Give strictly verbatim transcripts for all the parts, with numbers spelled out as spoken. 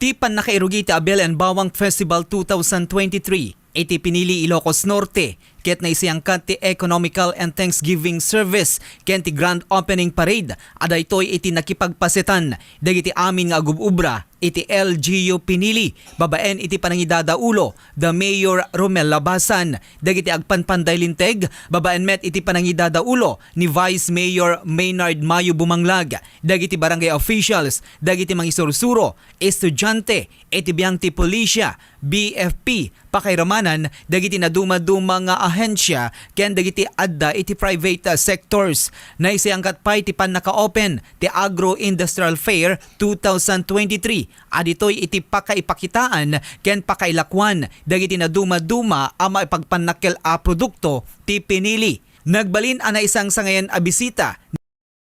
Ti pannakairugi ti Abel and Bawang Festival two thousand twenty-three iti pinili Ilocos Norte ket naisayangkat ti Economical and Thanksgiving Service ken ti Grand Opening Parade a daytoy iti nakipagpasetan dagiti amin nga agub-ubra iti L G U Pinili babaen iti panangidadaulo da Mayor Romel Labasan, dagiti agpanpanday linteg babaen met iti panangidadaulo ni Vice Mayor Maynard Mayo Bumanglag, dagiti barangay officials, dagiti mangisursuro, estudiante, iti biang ti pulisya, B F P, pakairamanan dagiti nadumaduma nga ahensya ken dagiti adda iti private, ah, sectors. Naisayangkat pay ti pannaka-open ti Agro-Industrial Fair two thousand twenty-three a ditoy iti pakaipakitaan ken pakailakuan dagiti nadumaduma a maipagpannakkel a produkto ti pinili. Nagbalin a naisangsangayan a bisita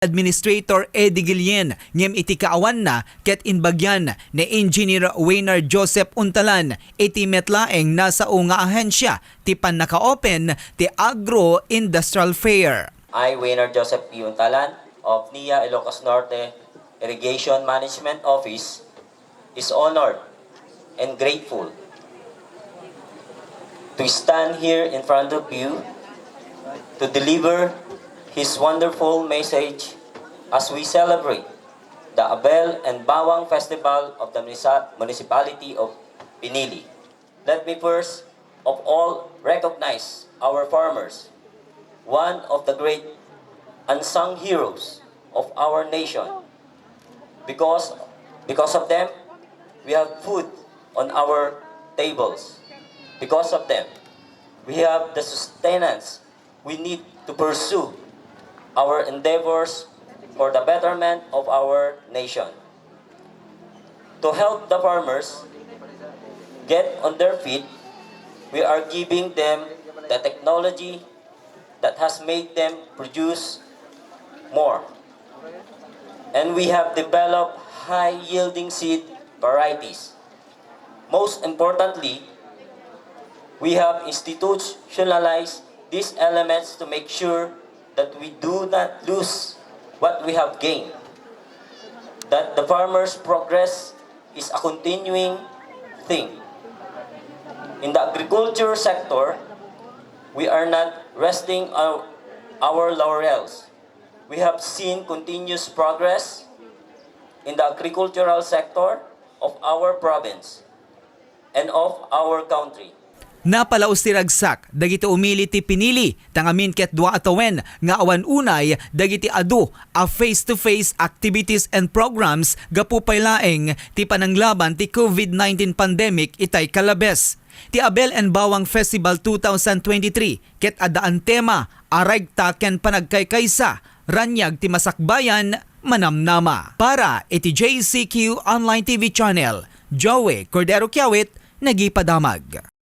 Administrator Eddie Guillen ngem iti kaawanna ket inbagian ni Engineer Wayner Joseph Untalan iti met laeng nasao nga ahensya ti pannaka-open ti Agro-Industrial Fair. I, Wayner Joseph P. Untalan of NIA Ilocos Norte Irrigation Management Office, is honored and grateful to stand here in front of you to deliver his wonderful message as we celebrate the Abel and Bawang Festival of the Munisa-, Municipality of Pinili. Let me first of all recognize our farmers, one of the great unsung heroes of our nation. Because, because of them, we have food on our tables. Because of them, we have the sustenance we need to pursue our endeavors for the betterment of our nation. To help the farmers get on their feet, we are giving them the technology that has made them produce more. And we have developed high-yielding seed varieties. Most importantly, we have institutionalized these elements to make sure that we do not lose what we have gained, that the farmer's progress is a continuing thing. In the agriculture sector, we are not resting our, our laurels. We have seen continuous progress in the agricultural sector of our province and of our country. Napalaus ti ragsak dagiti umili ti pinili, tangamin ket dua a tawen nga awan unay dagiti adu a face-to-face activities and programs gapu pay laeng ti pananglaban ti covid nineteen pandemic itay Calabes. Ti Abel and Bawang Festival two thousand twenty-three ket addaan tema a regta ken panagkaykaysa, raniag ti masakbayan, manamnama. Para iti J C Q Online T V Channel, Joey Cordero Kiawit, nagipadamag.